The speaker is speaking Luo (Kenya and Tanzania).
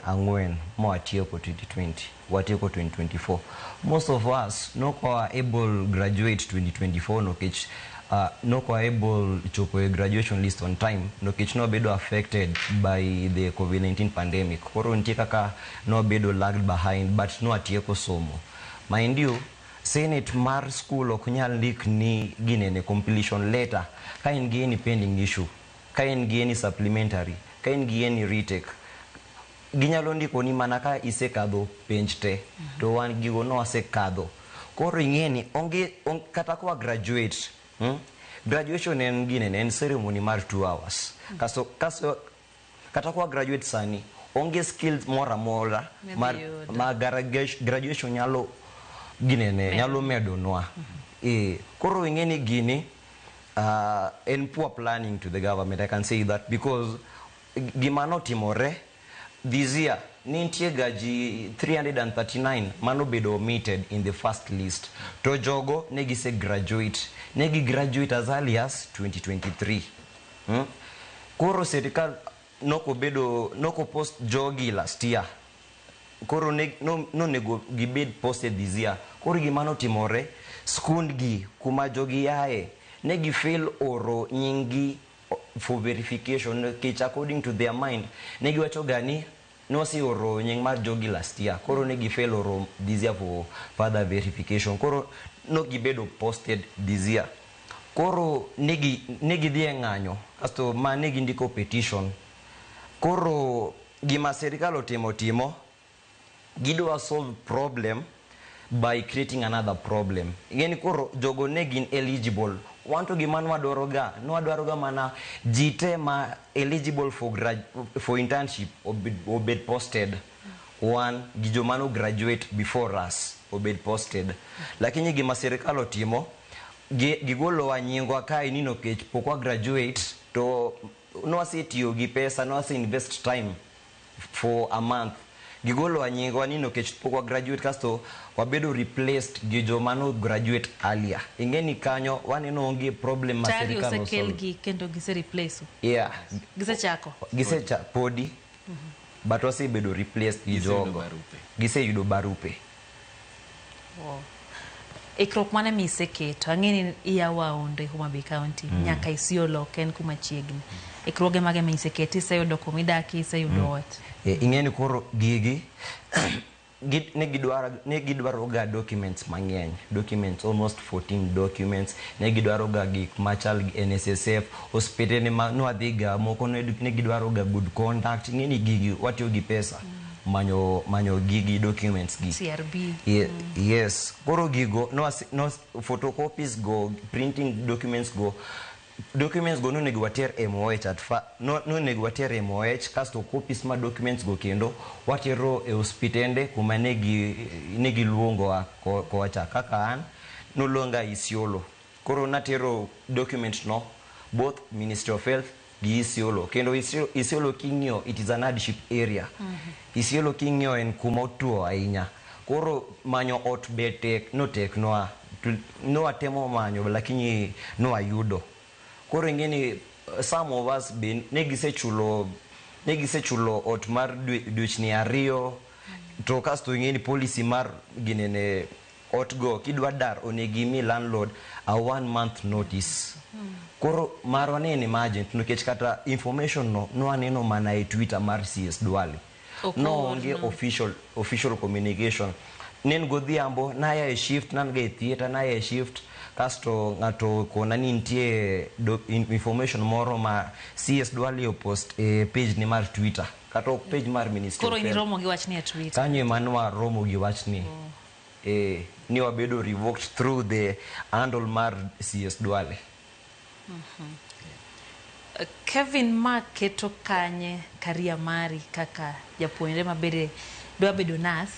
4 mawatieko 2020, watieko 2024. Most of us nok wa able graduate 2024 nikech nok wa able chopo e graduation list on time nikech nwabedo affected by the COVID-19 pandemic. Koro nitie kaka nwabedo lagged behind, but nwatieko somo. Mind you, Senate mar school ok nyal ndik ni ginene completion letter ka in gi any pending issue, ka in gi any supplementary, ka in gi any retake. Ginyalo ndiko ni mana ka isekadho penj te, to wan gigo nwasekadho. Koro ing'e ni onge kata kwa graduate, Graduation en ginene, en ceremony mar 2 hours. Kaso kata kwa graduate sani, onge skills moro amora mar, ma graduation nyalo ginene, nyalo medonwa. Koro ing'e ni gini en poor planning to the government, I can say that, because gima notimore this year, nitie ga ji 339 manobedo omitted in the first list, to jogo ne gise graduate, ne gi graduate as early as 2023, Koro sirikal nokobedo nokopost jogi last year, koro nonego gibed posted this year. Koro gima notimore, skund gi kuma jogi yae ne gifail oro nying gi for verification, nikech according to their mind ne giwacho ga ni nwaseoro nying mar jogi last year. Koro ne gifail oro this year for further verification, koro nok gibedo posted this year. Koro ne gidhi e ng'anyo, kasto ma ne gindiko petition. Koro gima sirikal otimo timo, gidwa solve problem by creating another problem. Ing'eni koro jogo ne gin eligible, wan to gima nwadwaro ga, nwadwaro ga mana ji te ma eligible for internship obed posted, wan gi joma no graduate before us obed posted. Lakini gima sirikal otimo, gigolowa nyingwa kae ni nikech pok wa graduate, to nwasetiyo gi pesa, nwase invest time for a month. Gigolowa nyingwa ni nikech pok wa graduate, kasto wabedo replaced gi joma no graduate earlier. Ing'e ni kanyo waneno onge problem ma Tayari sirikal osolve. Osekelgi kendo gise replace. Yeah. Gisechako. Gisecha podi, but wasebedo replaced gi Giseyudo jogo. Barupe. Giseyudo barupe. Wow. Ikruok mane miseketo? Ang'e ni iya Waondo e Homa Bay County, nyaka Isiolo ok en kuma chiegni. Ikruoge mage miseketo? Iseyudo kuma idakie, iseyudo ot. E, ing'e ni koro gigi ne gidwaro ga documents mang'eny, documents, almost 14 documents. Ne gidwaro ga gik machal gi NSSF, osiptende ma nwadhi ga moko ne gidwaro ga good conduct. Ing'e ni gigi watiyo gi pesa manyo gigi, documents gi. CRB. Yes, koro gigo no, photocopies go, printing documents go, documents go nonego water MOH at fa, no, nonego water MOH, kasto copies ma documents go kendo watero e osiptende kuma ne giluongowa kocha. Kaka an noluonga Isiolo, koro natero document no both Ministry of Health gi Isiolo. Kendo Isiolo king'iyo, it is an hardship area. Isiolo king'iyo en kuma otuo ahinya, koro manyo ot be tek, noteknwa. Nwatemo manyo lakini nwayudo. Koro ing'e ni some of us be ne gisechulo ot mar dwechni 2, to kasto ing'e ni policy mar ginene ot go, kidwa dar onego imi landlord a one month notice. Koro marwa ne en emergent, nikech kata information no nwaneno mana e Twitter mar CS Duale. Ok no onge oorno. Official communication. Ne en godhiambo, naya e shift, nan ga e theatre, naya e shift, kasto ng'ato kona ni nitie information moro ma CS Duale opost e page ne mar Twitter, kata ok page mar Ministry Koro of Health. iniromo gi wachni e Twitter. Kanyo ema nwaromo gi wachni, ni wabedo revoked through the handle mar CS Duale. Kevin, ma keto kanye career mari kaka japuonjre mabede dwa bedo nurse?